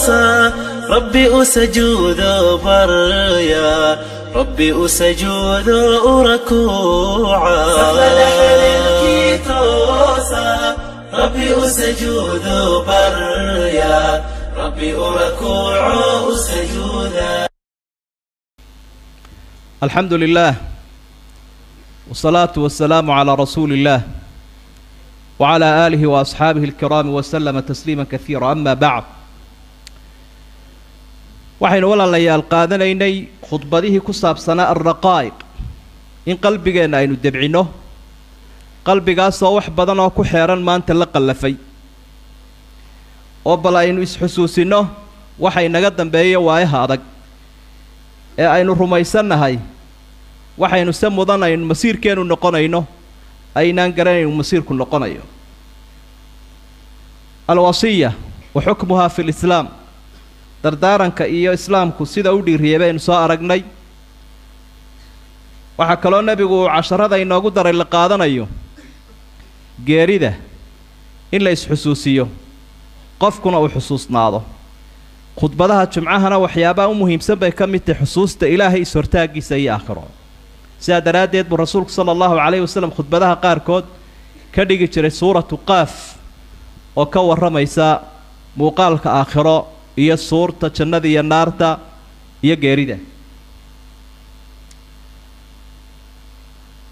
toosa, Rabbi u sajuudo barya, Rabbi u sajuudo u rakuuca. Toosa, Rabbi u sajuudo barya, Rabbi u rakuuco u sajuuda. الحمد لله والصلاة والسلام على رسول الله وعلى آله وأصحابه الكرام وسلم تسليما كثيرا أما بعد. Waxaynu walaalayaal qaadanaynay khudbadihii ku saabsanaa alraqaa'iq, in qalbigeenna aynu debcinno, qalbigaasoo wax badan oo ku xeeran maanta la qallafay, oo bal aynu isxusuusinno waxay naga dambeeya waayaha adag ee aynu rumaysannahay, waxaynu se mudanayno masiirkeennu noqonayno aynaan garanaynu masiirku noqonayo. Alwasiya wa xukmuhaa fi lislaam, dardaaranka iyo islaamku sida u dhiiriyay baynu soo aragnay. Waxaa kaloo nebigu uu casharada inoogu daray la qaadanayo geerida in la isxusuusiyo, qofkuna uu xusuusnaado. Khudbadaha jumcahana waxyaabaha u muhiimsan bay ka mid tahay xusuusta Ilaahay, is-hortaaggiisa iyo aakhiro. Sidaa daraaddeed buu rasuulku sala allahu calayhi wasalam khudbadaha qaarkood ka dhigi jiray suuratu Qaaf oo ka warramaysa muuqaalka aakhiro iyo suurta jannada iyo naarta iyo geerida.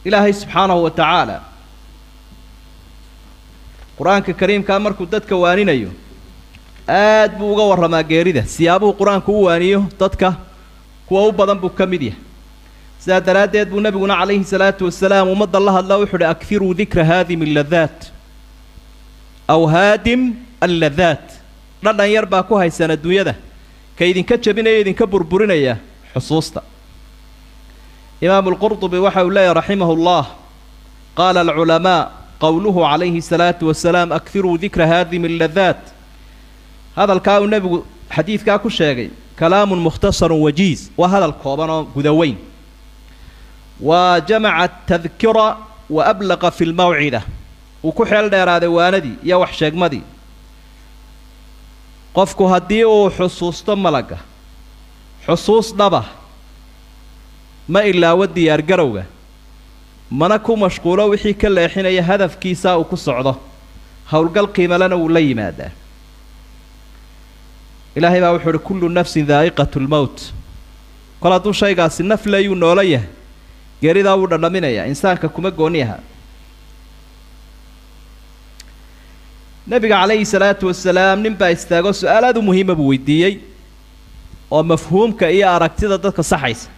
Ilaahay subxaanahu wa tacaala Qur-aanka kariimkaa markuu dadka waaninayo aad buu uga warramaa geerida. Siyaabuhu Qur-aanku u waaniyo dadka kuwa u badan buu ka mid yahay. Sidaa daraaddeed buu nebiguna calayhi salaatu wasalaam ummadda la hadla wuxu uhi: akthiruu dikra haadimi alladaat aw haadim alladaat. Dhadhan yar baa ku haysan adduunyada, ka idinka jebinaya, idinka burburinaya xusuusta. Imaamu Alqurdubi waxa uu leeyahy raximahu llah: qaala alculamaa, qowluhu calayhi salaatu wasalaam akthiruu dikra haadimi alladaat, hadalkaa uu nebigu xadiidkaa ku sheegay, kalaamun mukhtasarun wajiiz, waa hadal kooban oo gudaweyn, waa jamaca tadkira wa ablaqa fi lmawcida, uu ku xeel dheeraaday waanadii iyo wax sheegmadii. Qofku haddii uu xusuusto malagga xusuus dhaba, ma ilaawo diyaargarowga, mana ku mashquulo wixii ka leexinaya hadafkiisaa uu ku socdo, howlgal qiimalena wuu la yimaadaa. Ilaahay baa wuxuu uhi: kullu nafsin daa'iqatu lmowt. Kol hadduu shaygaasi naf leeyuu noola yahay, geeridaa wuu dhandhaminayaa, insaanka kuma gooni aha. Nebiga calayhi salaatu wasalaam nin baa istaago, su-aal aad u muhiima buu weydiiyey oo mafhuumka iyo aragtida dadka saxaysa.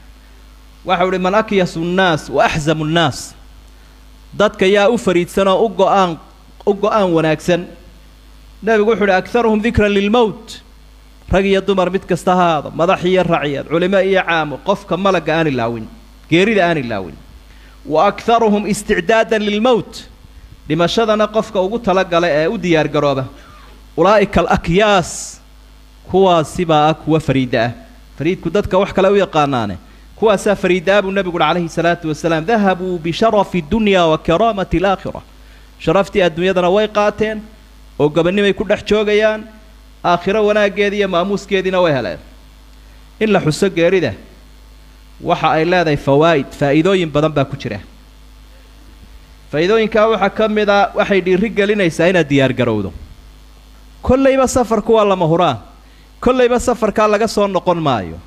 Waxau uhi: man akyasu nnaas wa axzamu nnaas? Dadka yaa u fariidsan oo u go-aan u go-aan wanaagsan? Nebigu wuxu uhi: akharuhum dikran lilmowt. Rag iyo dumar mid kasta haado, madax iyo raciyad, culimo iyo caamo, qofka malagga aan ilaawin, geerida aan ilaawin. Wa akharuhum isticdaadan lilmowt, dhimashadana qofka ugu talagala ee u diyaargarooba. Ulaa'ika alakyaas, kuwaasibaa ah kuwa fariida ah. Fariidku dadka wax kale u yaqaanaane, kuwaasaa fariida ah buu nebigu uhi calayhi salaatu wasalaam. Dahabuu bisharafi dunya wa karaamati alaakhira, sharaftii adduunyadana way qaateen oo gobonnimay ku dhex joogayaan, aakhiro wanaaggeedii iyo maamuuskeediina way heleen. In la xuso geerida waxa ay leedahay fawaa'id, faa'iidooyin badan baa ku jira. Faa'iidooyinkaa waxaa ka mid a waxay dhiiri gelinaysaa inaad diyaargarowdo. Kollayba safarku waa lama huraan, kollayba safarkaa laga soo noqon maayo,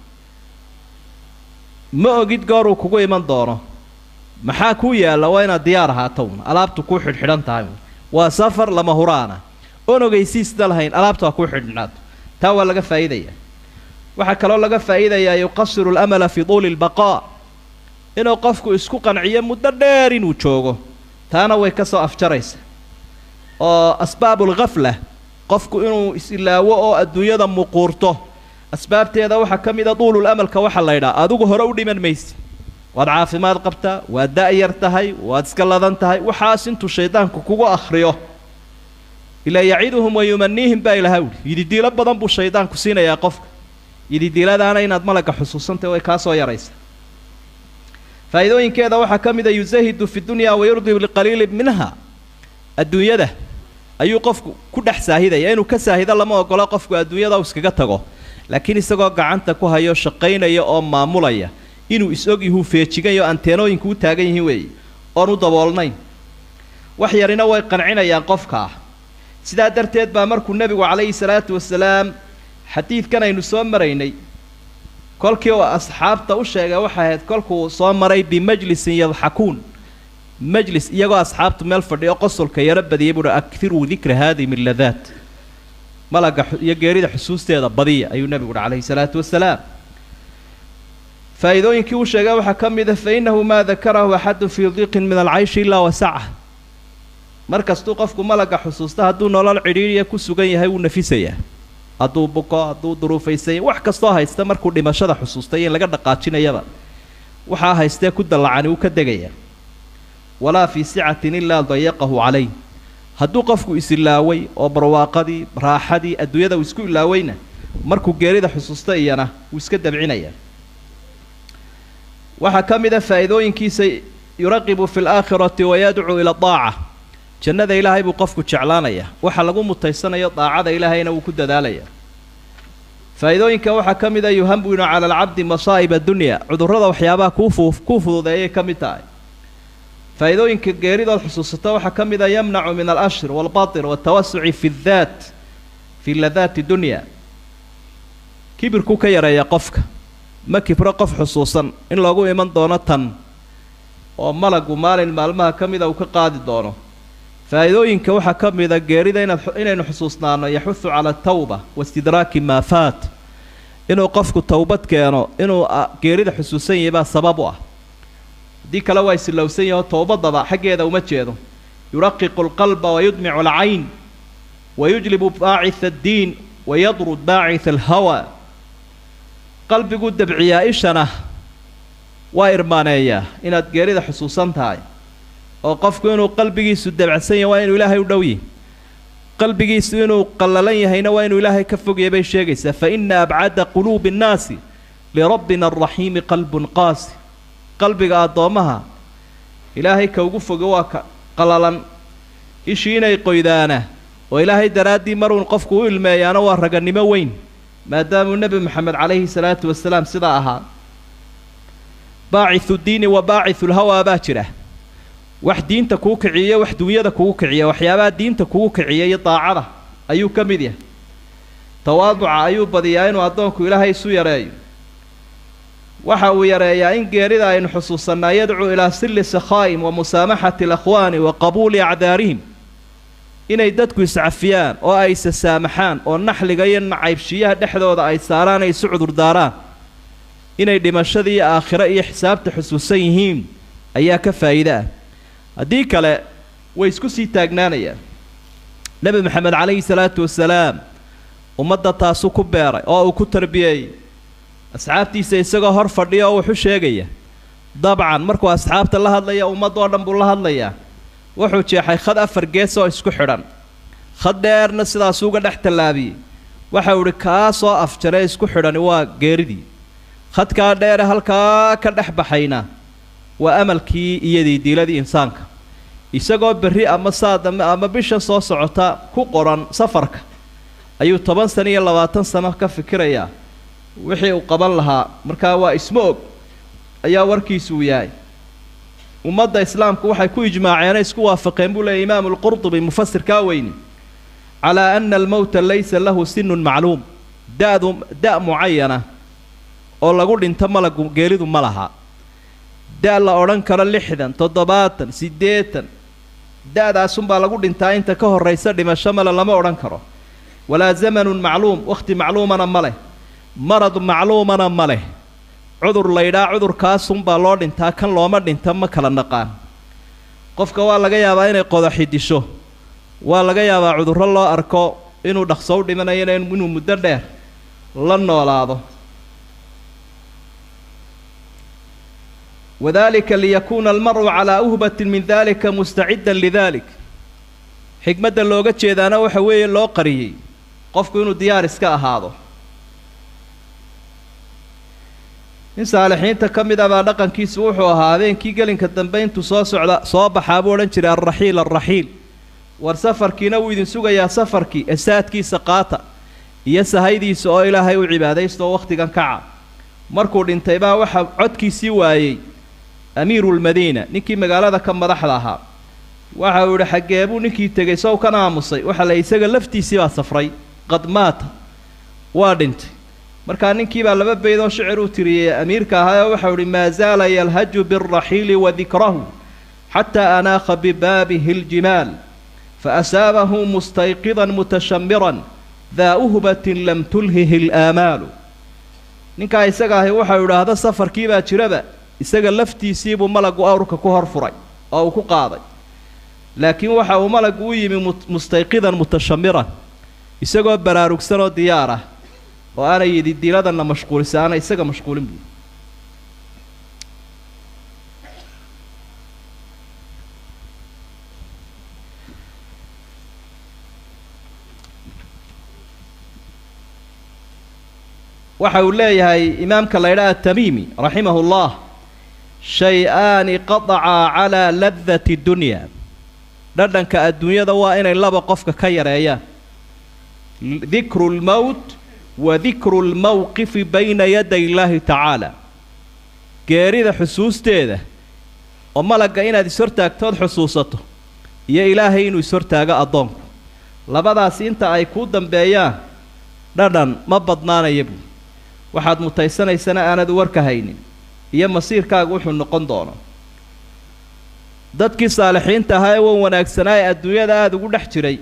ma ogid goor uu kugu iman doono. Maxaa kuu yaalla? Waa inaad diyaar ahaato un, alaabtu kuu xidhxidhan tahay un. Waa safar lama huraana oon ogeysiisda lahayn, alaabtu ha kuu xidhnaato. Taa waa laga faa'iidayaa. Waxaa kaloo laga faa'iidayaa yuqasiru alamala fii tuuli albaqaa, inuu qofku isku qanciyo muddo dheer inuu joogo, taana way ka soo afjaraysa oo asbaabulghafla, qofku inuu is-ilaawo oo adduunyada muquurto, asbaabteeda waxaa ka mid a tuulul amalka. Waxaa la ydhaha adigu hore u dhiman maysi, waad caafimaad qabtaa, waad da-yar tahay, waad iska ladan tahay. Waxaas intuu shaydaanku kugu akhriyo, ilaa yaciduhum wa yumaniihim baa ilaha wuli, yididiilo badan buu shaydaanku siinayaa qofka. Yididiiladaana inaad malagga xusuusantay way kaa soo yaraysa. Faa'iidooyinkeeda waxaa ka mid a yuzahidu fi dunya wayurdi liqaliilin minha, adduunyada ayuu qofku ku dhex saahidaya. Inuu ka saahido lama ogola qofku adduunyada uu iskaga tago, laakiin isagoo gacanta ku hayo shaqaynaya oo maamulaya inuu is-og yuhuu feejiganyo anteenooyinku u taagan yihiin weeye oon u daboolnayn. Wax yarina way qancinayaan qofkaa. Sidaa darteed baa markuu nebigu calayhi salaatu wasalaam xadiidkan aynu soo maraynay kolkii uu asxaabta u sheegay waxay ahayd kolkuu soo maray bimajlisin yadxakuun, majlis iyagoo asxaabtu meel fadhiyo qosolka yaro badiyay buuhi akthiruu dikra haadimi ladaat, malaga iyo geerida xusuusteeda badiya ayuu nebigu uhi calayhi salaatu wasalaam. Faa'iidooyinkii uu sheegay waxaa ka mid ah fa innahu maa dakarahu axadun fii diiqin min alcayshi ilaa wasaca. Mar kastuu qofku malaga xusuusta hadduu nolol cidhiidhiya ku sugan yahay wuu nafisayaa, hadduu buko, hadduu duruufaysay, wax kastoo haysta markuu dhimashada xusuustay in laga dhaqaajinayaba waxaa haystee ku dallacani uu ka degaya. Walaa fii sicatin ilaa dayaqahu calayh, hadduu qofku isilaaway oo barwaaqadii raaxadii adduunyada uu isku ilaawayna markuu geerida xusuusta iyana wuu iska dabcinaya. Waxaa ka mid a faa'iidooyinkiisa yuraqibu fi laakhirati wayadcuu ila daaca, jannada ilaahay buu qofku jeclaanaya, waxa lagu mutaysanayo daacada ilaahayna wuu ku dadaalaya. Faa'iidooyinka waxaa ka mid a yuhambinu cala alcabdi masaa'ib addunya, cudurrada waxyaabaha kuu fududeeyay ka mid tahay. Faa'iidooyinka geeridood xusuusata waxaa ka mid a yamnacu min alashri waalbatil waltawasuci fi daat fi ladaati dunya, kibirkuu ka yareeya qofka. Ma kibro qof xusuusan in loogu iman doono tan oo malagu maalin maalmaha ka mida uu ka qaadi doono. Faa'iidooyinka waxaa ka mid a geerida inaynu xusuusnaano yaxusu cala atawba waistidraaki maa faat, inuu qofku towbad keeno, inuu geerida xusuusan yahay baa sabab u ah. Haddii kale waa isilowsan yaho towbadaba xaggeeda uma jeedo. Yuraqiqu alqalba wayudmicu alcayn wayujlibu baacitha addiin wayadrud baacitha alhawa, qalbiguu dabciyaa ishana waa irmaaneeyaa inaad geerida xusuusan tahay. Oo qofku inuu qalbigiisu dabacsan yahay waa inuu ilaahay u dhow yahy, qalbigiisu inuu qallalan yahayna waa inuu ilaahay ka fogyahay bay sheegaysaa. Fa ina abcada quluubi annaasi lirabbina alraxiimi qalbun qaasi, qalbiga addoommaha ilaahay ka ugu fogo waa ka qallalan. Ishii inay qoydaana oo ilaahay daraaddii maruun qofku u ilmeeyaana waa raganimo weyn, maadaamuu nebi moxamed calayhi salaatu wasalaam sidaa ahaa. Baacithu diini wa baacithu lhawaa baa jira, wax diinta kuu kiciya, wax dunyada kugu kiciya. Waxyaabaha diinta kugu kiciya iyo daacada ayuu ka mid yahay. Tawaaduca ayuu badiyaa inuu addoonku ilaahay isu yareeyo. Waxa uu yareeyaa in geerida aynu xusuusannaa yadcuu ilaa silli sakhaa'im wa musaamaxati alakhwaani wa qabuuli acdaarihim, inay dadku iscafiyaan oo ay isa saamaxaan oo naxliga iyo nacaybshiyaha dhexdooda ay saaraan ay isu cudurdaaraan. Inay dhimashadii aakhiro iyo xisaabta xusuusan yihiin ayaa ka faa'iide ah, haddii kale way isku sii taagnaanayaan. Nebi maxamed calayhi salaatu wasalaam ummadda taasuu ku beeray oo uu ku tarbiyeeyey asxaabtiisa isagoo hor fadhiya oo wuxu sheegaya. Dabcan markuu asxaabta la hadlaya ummad oo dhan buu la hadlayaa. Wuxuu jeexay khad afar gees oo isku xidhan, khad dheerna sidaasuu uga dhex tallaabiyey. Waxau idhi kaa soo afjaree isku xidhani waa geeridii, khadkaa dheere halkaa ka dhex baxayna waa amalkii iyo diidiiladii insaanka. Isagoo berri ama saadame ama bisha soo socota ku qoran safarka ayuu 10 sano iyo 20 sano ka fikirayaa wixii uu qaban lahaa. Markaa waa isma og ayaa warkiisu uu yahay. Ummadda islaamku waxay ku ijmaaceen isku waafaqeen buu leeyay imaamu alqurdubi mufasirkaa weyni, calaa ana almowta laysa lahu sinun macluum, da'du da' mucayana oo lagu dhinto malagu geeridu ma laha. Da' la odhan karo 60, 70, 80 da'daasunbaa lagu dhintaa, inta ka horraysa dhimasho male lama odhan karo. Walaa zamanun macluum, wakhti macluumana ma leh, marad macluumana ma leh, cudur laydhaa cudurkaasunbaa loo dhintaa, kan looma dhinta ma kala naqaan. Qofka waa laga yaabaa inay qodaxi disho, waa laga yaabaa cudurro loo arko inuu dhaqso u dhimanayana inuu muddo dheer la noolaado. Wadalika liyakuuna almar'u calaa uhbatin min dalika mustaciddan lidalik. Xikmadda looga jeedaana waxa weeye loo qariyey qofku inuu diyaar iska ahaado. Nin saalixiinta ka mid ah baa dhaqankiisu wuxuu ahaa habeenkii gelinka dambe intuu soo socda soo baxaa buu odhan jiray alraxiil alraxiil, War safarkiina wuu idin sugayaa, safarkii esaadkiisa qaata iyo sahaydiisa oo ilaahay u cibaadaysto oo wakhtigan kaca. Markuu dhintay baa waxaa codkiisii waayey amiiruulmadiina, ninkii magaalada ka madaxda ahaa. Waxa uu yidhi xaggee buu ninkii tegey sow kan aamusay? Waxa la isaga laftiisii baa safray, qad maata, waa dhintay. Markaa ninkii baa laba bayd oo shicir u tiriyey amiirka ahaa oo waxau idhi maa zaala yalhaju bialraxiili wa dikrahu xataa anaakha bibaabihi aljimaal faasaabahu mustayqidan mutashamiran daa uhbatin lam tulhihi alaamaalu. Ninkaa isaga ahi waxau idhaahda safarkii baa jiraba, isaga laftiisiibuu malagu awrka ku hor furay oo uu ku qaaday, laakiin waxa uu malagu u yimi mustayqidan mutashamiran, isagoo baraarugsan oo diyaar ah oo aanay yidi diiladanna mashquulisa, aanay isaga mashquulin buuri. Waxa uu leeyahay imaamka la ydhaha Atamiimi raximahu llah, shay-aani qadacaa calaa ladati dunya, dhadhanka adduunyada waa inay laba qofka ka yareeyaan, dikru lmowt wa dikru lmowqifi bayna yaday illaahi tacaala. Geerida xusuusteeda oo malagga inaad ishortaagtood xusuusato, iyo ilaahay inuu ishortaago addoonku, labadaasi inta ay kuu dambeeyaan dhadhan ma badnaanaya buuri. Waxaad mutaysanaysana aanad warka haynin iyo masiirkaagu wuxuu noqon doono. Dadkii saalixiinta ahaa ee wan wanaagsanaa ee adduunyada aada ugu dhex jiray,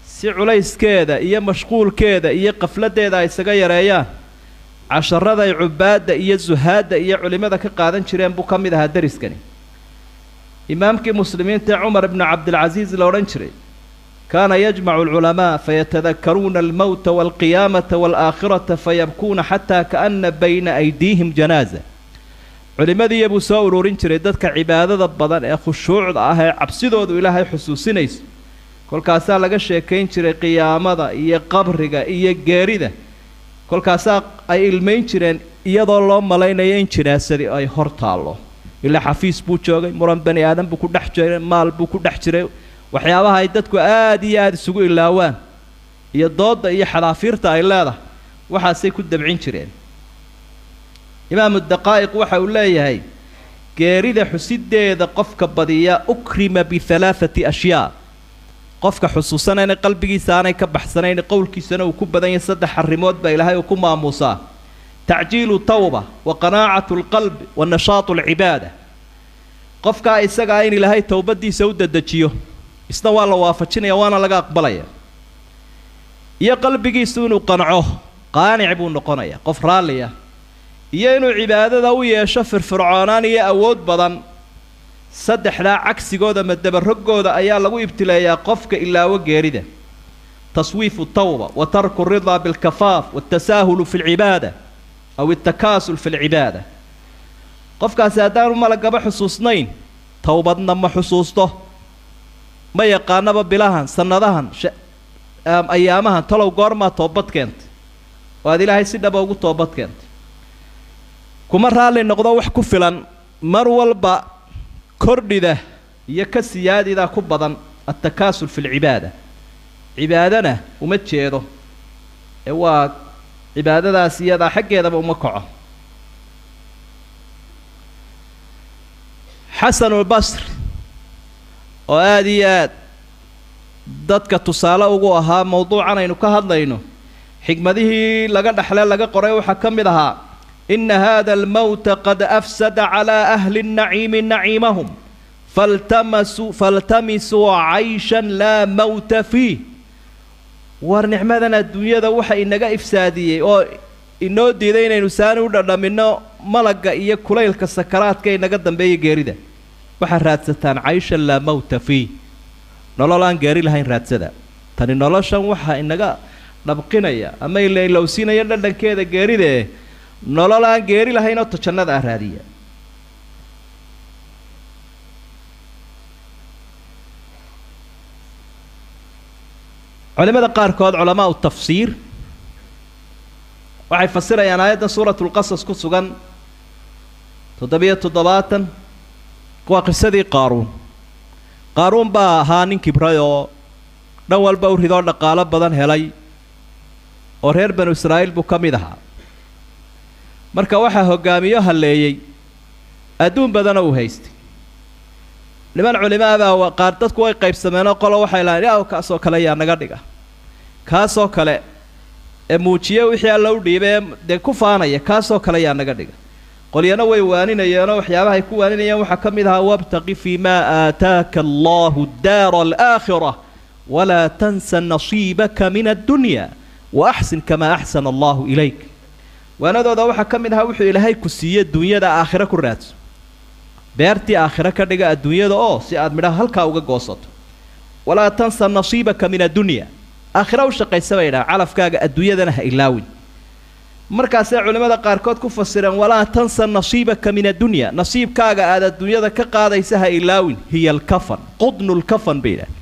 si culayskeeda iyo mashquulkeeda iyo qafladdeeda ay isaga yareeyaan, casharaday cubaadda iyo suhaadda iyo culimmada ka qaadan jireen buu ka mid ahaa deriskani. Imaamkii muslimiinta ee Cumar ibnu Cabdilcasiis la odhan jiray kaana yajmacu alculamaa fayatadakaruuna almowta waalqiyaamata waalaakhirata fayabkuuna xataa kaana bayna aydiihim janaaza. Culimmadiiya buu soo ururin jiray dadka cibaadada badan ee khushuucda ah ee cabsidoodu ilaahay xusuusinayso. Kolkaasaa laga sheekayn jiray qiyaamada iyo qabriga iyo geerida, kolkaasaa ay ilmayn jireen iyadoo loo malaynayo in jinaasadii ay hor taallo. Ilaa xafiis buu joogay, muran bani aadan buu ku dhex jiray, maal buu ku dhex jiray, waxyaabaha ay dadku aada iyo aada isugu ilaawaan iyo doodda iyo xadaafiirta ay leedahay waxaasay ku dabcin jireen. Imaamu Daqaa'iq waxa uu leeyahay geerida xusideeda qofka badiya ukrima bihalaathati ashyaa, qofka xusuusanayna qalbigiisa aanay ka baxsanayn qowlkiisana uu ku badan yahay saddex arrimood baa ilaahay uu ku maamuusaa: tacjiilu tawba wa qanaacatu alqalbi wa nashaatu alcibaada. Qofkaa isagaa in ilaahay towbadiisa u dedejiyo, isna waa la waafajinaya waana laga aqbalaya, iyo qalbigiisu inuu qanco, qaanic buu noqonaya, qof raalliya, iyo inuu cibaadada u yeesho firfircoonaan iyo awood badan. Saddexdaa cagsigooda ama dabarogooda ayaa lagu ibtileeyaa qofka ilaawo geerida: taswiifu tawba wa tarku ridaa bilkafaaf waaltasaahulu fi alcibaada aw altakaasul fi alcibaada. Qofkaasi haddaanu malagaba xusuusnayn, towbadna ma xusuusto, ma yaqaanaba bilahan, sannadahan, ayaamahan, talow goormaa toobad keentay oo aad ilaahay si dhaba ugu toobad keentay. Kuma raalli noqdo wax ku filan, mar walba kordhida iyo ka siyaadidaa ku badan, altakaasul fi alcibaada. Cibaadana uma jeedo ee waa cibaadadaas iyadaa xaggeedaba uma kaco. Xasanulbasri oo aada iyo aad dadka tusaale ugu ahaa mowduucan aynu ka hadlayno, xikmadihii laga dhexle laga qoray waxaa ka mid ahaa: ina hada almowta qad afsada calaa ahli nnaciimi naciimahum faltamisuu cayshan laa mowta fiih. War nicmadan adduunyada waxa inaga ifsaadiyey oo inoo diiday inaynu saani u dhadhaminno malagga iyo kulaylka sakaraadka inaga dambeeya geerida. Waxaad raadsataan cayshan laa mowta fiih, nolol aan geeri lahayn raadsada. Tani noloshan waxaa inaga dhabqinaya ama ilailowsiinaya dhadhankeeda geeridae, nolol aan geeri lahayn oo tajannada ah raadiya. Culimada qaarkood, culamaau tafsiir, waxay fasirayaan aayaddan suuratu lqasas ku sugan 77, waa qisadii Qaaruun. Qaaruun baa ahaa nin kibray oo Dhan walba u ridoo dhaqaalo badan helay oo reer banu Israa'iil buu ka mid ahaa. Marka waxaa hoggaamiyo halleeyey adduun badana uu haystay. Niman culimo ah baa qaar dadku way qaybsameenoo qolo waxay lahayn yaa kaasoo kale yaa naga dhiga, kaasoo kale ee muujiye wixii alla u dhiibay ee dee ku faanaya, kaasoo kale yaa naga dhiga. Qolyana way waaninayeenoo waxyaabahay ku waaninayeen waxaa ka mid ahaa wabtaqi fii maa aataaka allahu daara alaakhira walaa tansa nasiibaka min addunya wa axsin kamaa axsana allahu ilayk. Waanadooda waxaa ka mid ahaa wuxuu Ilaahay ku siiye dunyada aakhiro ku raadso, beertii aakhiro ka dhiga adduunyada oo si aad midhaha halkaa uga goosato. Walaa tansa nasiibaka min addunya, aakhiro u shaqaysa bay idhaha, calafkaaga adduunyadana ha ilaawin. Markaasay culimmada qaarkood ku fasireen walaa tansa nasiibaka min addunya, nasiibkaaga aad adduunyada ka qaadaysa ha ilaawin, hiya alkafan, qudnu lkafan bay idhaha.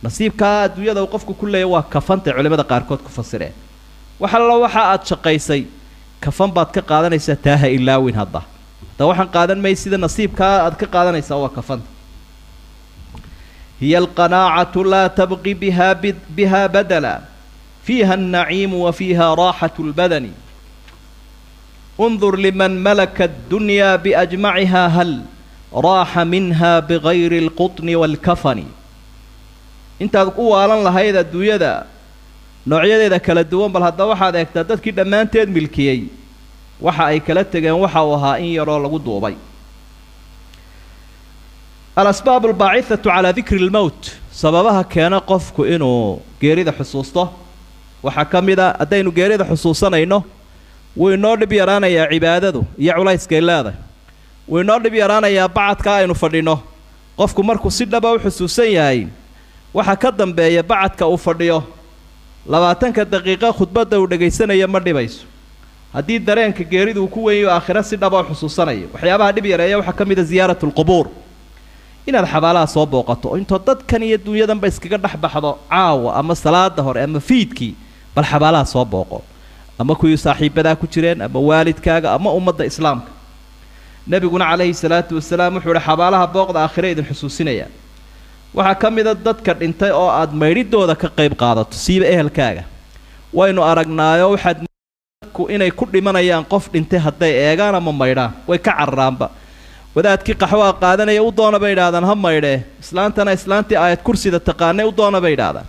Nasiibkaa adduunyada uu qofku ku leeyahy waa kafantay culimmada qaarkood ku fasireen. Wax allo waxa aad shaqaysay kafan baad ka qaadanaysaa, taa ha ilaawin. Hadda waxaan qaadan may sida nasiibkaa aad ka qaadanaysaa waa kafanta. Hiya alqanaacatu laa tabqi biha badala, fiiha alnaciimu wa fiiha raaxatu lbadani. Undur liman malaka addunyaa biajmaciha hal raaxa minha bigayri alqutni waalkafani. Intaad u waalan lahayd adduunyada noocyadeeda kala duwan, bal haddaba waxaad eegtaa dadkii dhammaanteed milkiyey waxa ay kala tegeen waxa uu ahaa in yaroo lagu duubay. Alasbaab albaacithatu calaa dikri lmowt, sababaha keena qofku inuu geerida xusuusto waxaa ka mid a haddaynu geerida xusuusanayno wuu inoo dhib yaraanayaa cibaadadu iyo culayskay leedahay, wuu inoo dhib yaraanayaa bacadka aynu fadhino. Qofku markuu si dhaba u xusuusan yahay waxa ka dambeeya bacadka uu fadhiyo 20 daqiiqo khudbadda uu dhegaysanayo ma dhibayso, haddii dareenka geeridu uu ku weynyo aakhiro si dhaba u xusuusanayo. Waxyaabaha dhib yareeya waxaa ka mid a ziyaaratu lqubuur, inaad xabaalaha soo booqato oo intoo dadkan iyo dunyadanba iskaga dhex baxdo caawa ama salaada hore ama fiidkii, bal xabaalaha soo booqo, ama kuwii saaxiibadaa ku jireen ama waalidkaaga ama ummadda islaamka. Nebiguna calayhi salaatu wasalaam wuxuu ihi xabaalaha booqda, aakhiro idin xusuusinaya. Waxaa ka mid a dadka dhintay oo aad maydhidooda ka qayb qaadato, siiba ehelkaaga. Waynu aragnaayo waxaad dadku inay ku dhimanayaan qof dhintay hadday eegaan ama maydhaan way ka cararaanba. Wadaadkii qaxwaa qaadanaya u doona bay idhahdaan ha maydhee, islaantana islaantii aayad kursida taqaanay u doona bay idhahdaan.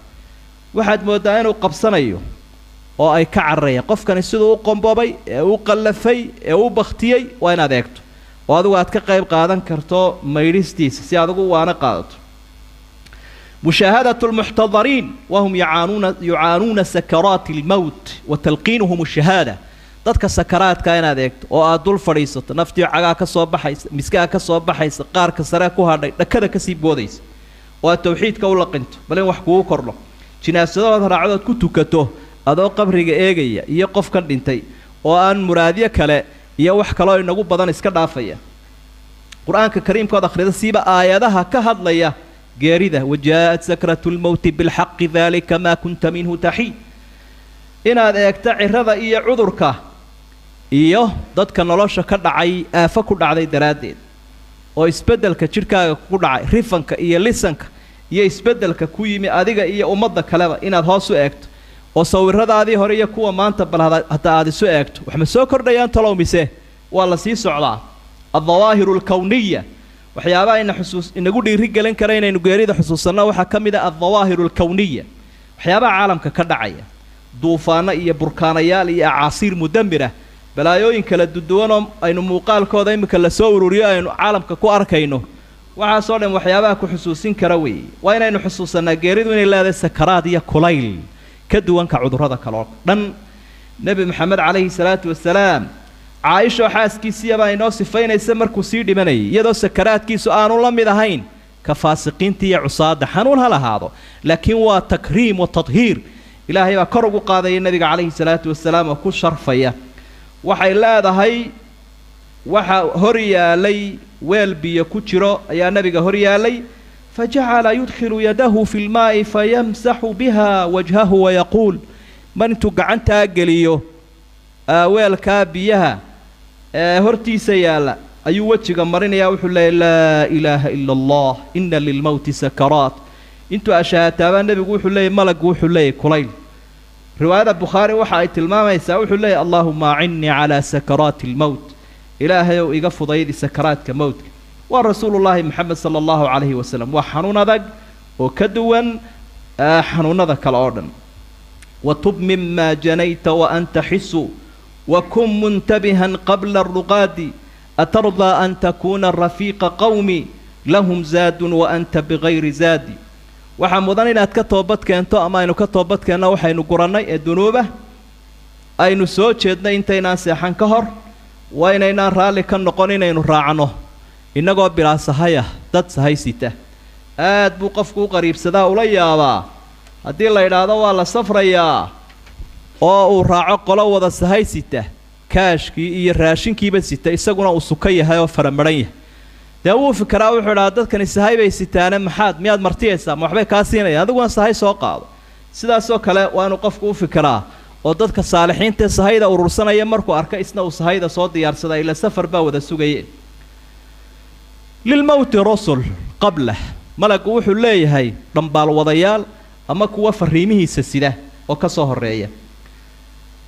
Waxaad mooddaa inuu qabsanayo oo ay ka cararayaan. Qofkani siduu u qomboobay ee u qallafay ee u bakhtiyey waa inaad eegto oo adigu aad ka qayb qaadan karto maydhistiisa si adigu waana qaadato. Mushaahadatu lmuxtadariin wahum yucaanuuna sakaraati almowt wa talqiinuhum ashahaada, dadka sakaraadka inaad eegto oo aad dul fadhiisato, naftii cagaa ka soo baxaysa, miskaha ka soo baxaysa, qaarka sare ku hadhay, dhakada kasii boodaysa, oo aad tawxiidka u laqinto bal in wax kugu kordho. Jinaasadahooda raacdood ku tukato adoo qabriga eegaya iyo qofkan dhintay oo aan muraadyo kale iyo wax kaloo inagu badan iska dhaafaya. Qur-aanka kariimkood akhrida siiba aayadaha ka hadlaya geerida, wajaa'at sakratu lmowti bilxaqi dalika maa kunta minhu taxiid. Inaad eegto cirada iyo cudurka iyo dadka nolosha ka dhacay aafo ku dhacday daraaddeed, oo isbeddelka jidhkaaga ku dhacay, rifanka iyo lisanka iyo isbeddelka ku yimi adiga iyo ummadda kaleba inaad hoos u eegto oo sawiradaadii hore iyo kuwa maanta bal hadda aad isu eegto, wax ma soo kordhayaan talow mise waa la sii socdaa. Aldawaahiru alkawniya, waxyaabaha ina xusuus inagu dhiiri gelin kara inaynu geerida xusuusanno waxaa ka mid ah aldawaahiru alkawniya, waxyaabaha caalamka ka dhacaya, duufaano iyo burkaanayaal iyo acaasiir mudamira, balaayooyin kala duduwan oo aynu muuqaalkooda iminka lasoo ururiyo aynu caalamka ku arkayno. Waxaasoo dhan waxyaabaha ku xusuusin kara weeye. Waa inaynu xusuusannaa geeridu inay leedahay sakaraad iyo kulayl ka duwanka cudurrada kaloo dhan. Nebi Maxamed calayhi salaatu wasalaam Caaishoo xaaskiisiiyabaa inoo sifaynaysa markuu sii dhimanayay, iyadoo sakaraadkiisu aanu la mid ahayn ka faasiqiinta iyo cusaadda, xanuun ha lahaado, laakiin waa takriim wa tadhiir. Ilaahay baa kor ugu qaadaya nebiga calayhi salaatu wasalaam oo ku sharfaya. Waxay leedahay waxa hor yaalay weel biyo ku jiro ayaa nebiga hor yaalay, fa jacala yudkhilu yadahu fi lmaa'i fayamsaxu biha wajhahu wayaquul. Mar intuu gacantaa geliyo weelkaa biyaha ee hortiisa yaalla ayuu wejiga marinayaa, wuxuu leeyahy laa ilaaha ila allah, ina lilmowti sakaraat. Intuu ashahaataabaa nebigu wuxuu leeyahy malaggu wuxuu leeyahy kulayl. Riwaayada Bukhaari waxa ay tilmaamaysaa wuxuu leeyahy allaahuma acinnii calaa sakaraati almowt, ilaahayow iga fudaydi sakaraadka mowtka. Waa rasuulullaahi Maxamed sala allahu calayhi wasalam. Waa xanuun adag oo ka duwan xanuunada kale oo dhan. Watub mima janayta wa anta xisu wakun muntabihan qabla aruqaadi atardaa an takuuna rafiiqa qowmi lahum zaadun wa anta bigayri zaadi. Waxaa mudan inaad ka toobad keento ama aynu ka toobad keenno waxaynu gurannay ee dunuuba aynu soo jeednay intaynaan seexan ka hor. Waa inaynaan raalli ka noqon inaynu raacno innagoo bilaa sahayah dad sahay sita. Aad buu qofku u qariibsadaa ula yaabaa haddii la idhaahdo waa la safrayaa oo uu raaco qolo wada sahay sita, kaashkii iyo raashinkiiba sita, isaguna uu suka yahay oo faramadhan yahay. Dee wuu fikiraa, wuxuu idhaha dadkani sahay bay sitaane, maxaad miyaad martiyaysaa, ma waxbay kaa siinayaan, adiguna sahay soo qaado. Sidaasoo kale waa inuu qofku u fikiraa oo dadka saalixiintae sahayda urursanaya markuu arka isna uu sahayda soo diyaarsada, ila safar baa wada sugaye. Lilmowti rusul qablah, malaggu wuxuu leeyahay dhambaalwadayaal ama kuwa fariimihiisa sida oo ka soo horreeya.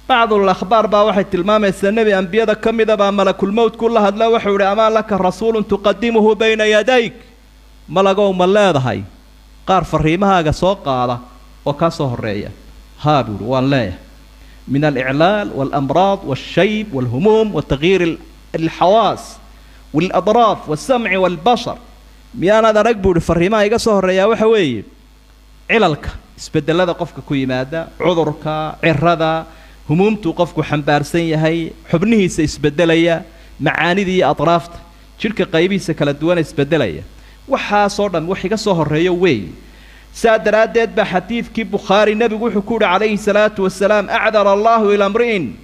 Bacdul akhbaar baa waxay tilmaamaysaa nebi ambiyada ka mida baa malakulmowtku la hadla, wuxuu idhi amaa laka rasuulun tuqadimuhu bayna yadayk, malagow ma leedahay qaar fariimahaaga soo qaada oo kaa soo horreeya? Haa buuhi, waan leeyahay. Min aliclaal waalamraad waalshayb waalhumuum watagyiir alxawaas waaladraaf waalsamci waalbashar. Miyaanaad arag buu ihi fariimaha iga soo horreeyaa waxa weeye cilalka, isbedelada qofka ku yimaada, cudurka, cirada, humuumtuu qofku xambaarsan yahay, xubnihiisa isbedelaya, macaanida iyo atraafta jidhka qaybihiisa kala duwana isbedelaya, waxaasoo dhan wax iga soo horreeyo weeye. Saa daraaddeed baa xadiidkii Bukhaari nebigu wuxuu ku yihi calayhi salaatu wasalaam acdara allaahu ilaa mri'in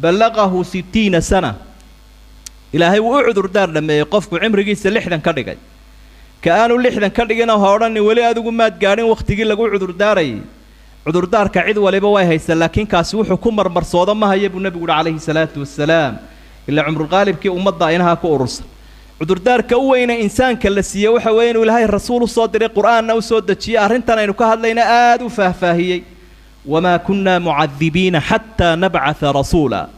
ballaqahu 60 sana. Ilaahay wuu u cudurdaar dhameeyey qofku cimrigiisa 60 ka dhigay. Ka aanu 60 ka dhigina ha odhanin weli adigu maad gaadhin wakhtigii lagu cudurdaarayay. Cudurdaarka cid waliba way haysaa, laakiin kaasi wuxuu ku marmarsoodo ma haya buu nebigu uhi calayhi salaatu wasalaam. Ilaa cumrulqaalibkii ummadda inaha ku urursan. Cudurdaarka u weyne insaanka la siiyey waxa weeye inuu ilaahay rasuul u soo diray, qur-aanna u soo dejiyey, arrintan aynu ka hadlayna aada u faahfaahiyey. Wamaa kunnaa mucadibiina xataa nabcatha rasuula.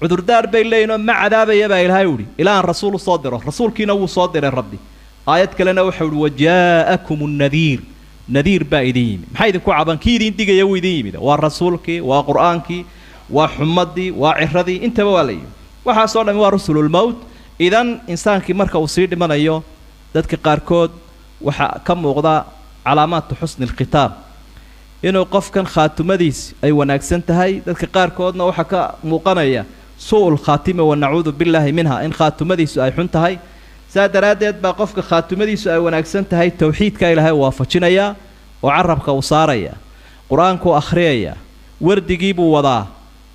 Cudurdaar bay leeyihin oo ma cadaabaya baa ilaahay uhi ilaa aan rasuul u soo diro. Rasuulkiina wuu soo diray rabbi. Aayad kalena waxau uhi wajaa'akum nnadiir, nadiir baa idin yimid. Maxaa idinku caban? Kii idin digaya wuu idin yimid. Waa rasuulkii, waa qur-aankii, waa xumadii, waa ciradii, intaba waa la yimi. Waxaasoo dhami waa rusululmowt. Idan insaankii marka uu sii dhimanayo dadka qaarkood waxaa ka muuqda calaamaatu xusni alkhitaab, inuu qofkan khaatumadiisi ay wanaagsan tahay. Dadka qaarkoodna waxaa ka muuqanaya su'ul khaatima wa nacuudu billaahi minha, in khaatumadiisu ay xun tahay. Saa daraaddeed baa qofka khaatumadiisu ay wanaagsan tahay tawxiidka ilaahay waafajinayaa oo carabka uu saaraya, qur-aankuu akhriyaya, wardigii buu wadaa.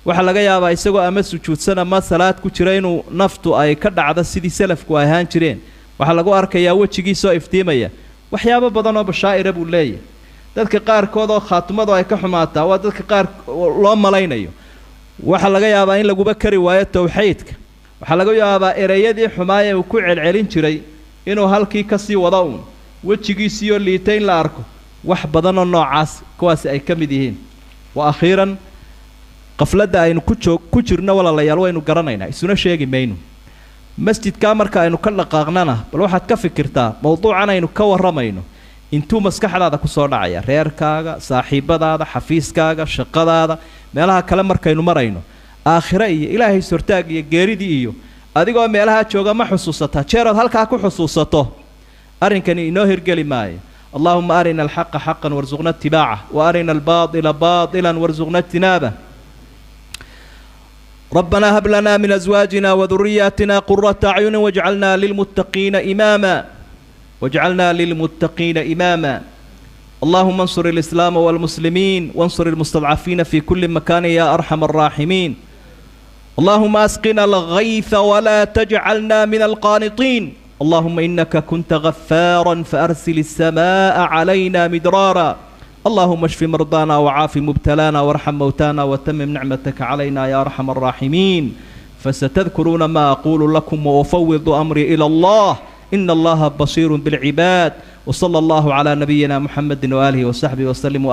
Waxaa laga yaabaa isagoo ama sujuudsan ama salaad ku jira inuu naftu ay ka dhacdo sidii salafku ay ahaan jireen. Waxaa lagu arkayaa wejigiisoo iftiimaya, waxyaabo badan oo bashaa'ira buu leeyahay. Dadka qaarkood oo khaatumadu ay ka xumaataa waa dadka qaar loo malaynayo. Waxaa laga yaabaa in laguba kari waayo tawxiidka. Waxaa laga yaabaa ereyadii xumaaya uu ku celcelin jiray inuu halkii kasii wado uun, wejigiisiioo liita in la arko, wax badanoo noocaas kuwaasi ay ka mid yihiin. Wa akhiiran, qafladda aynu ku jirno walaalayaal waynu garanaynaa, isuna sheegi mayno. Masjidkaa marka aynu ka dhaqaaqnana bal waxaad ka fikirtaa mowduucan aynu ka warramayno intuu maskaxdaada kusoo dhacaya, reerkaaga, saaxiibadaada, xafiiskaaga, shaqadaada, meelaha kale markaynu marayno, aakhire iyo ilaahay sortaag iyo geeridii iyo adigoo meelahaa jooga ma xusuusataa? Jeerood halkaa ku xusuusato arrinkani inoo hirgeli maayo. Allaahuma arina alxaqa xaqan warsuqna ittibaacah, wa arina albaatila baatilan warsuqna ijtinaabah. ربنا هب لنا من أزواجنا وذرياتنا قرة أعين واجعلنا للمتقين إماما، واجعلنا للمتقين إماما. اللهم انصر الإسلام والمسلمين وانصر المستضعفين في كل مكان يا أرحم الراحمين. اللهم أسقنا الغيث ولا تجعلنا من القانطين. اللهم إنك كنت غفارا فأرسل السماء علينا مدرارا. اللهم اشف مرضانا وعاف مبتلانا وارحم موتانا وتمم نعمتك علينا يا أرحم الراحمين. فستذكرون ما أقول لكم وأفوض أمري إلى الله إن الله بصير بالعباد. Wasala allahu calaa nabiyina muxamedi waaalihi wasaxbihi wasalim.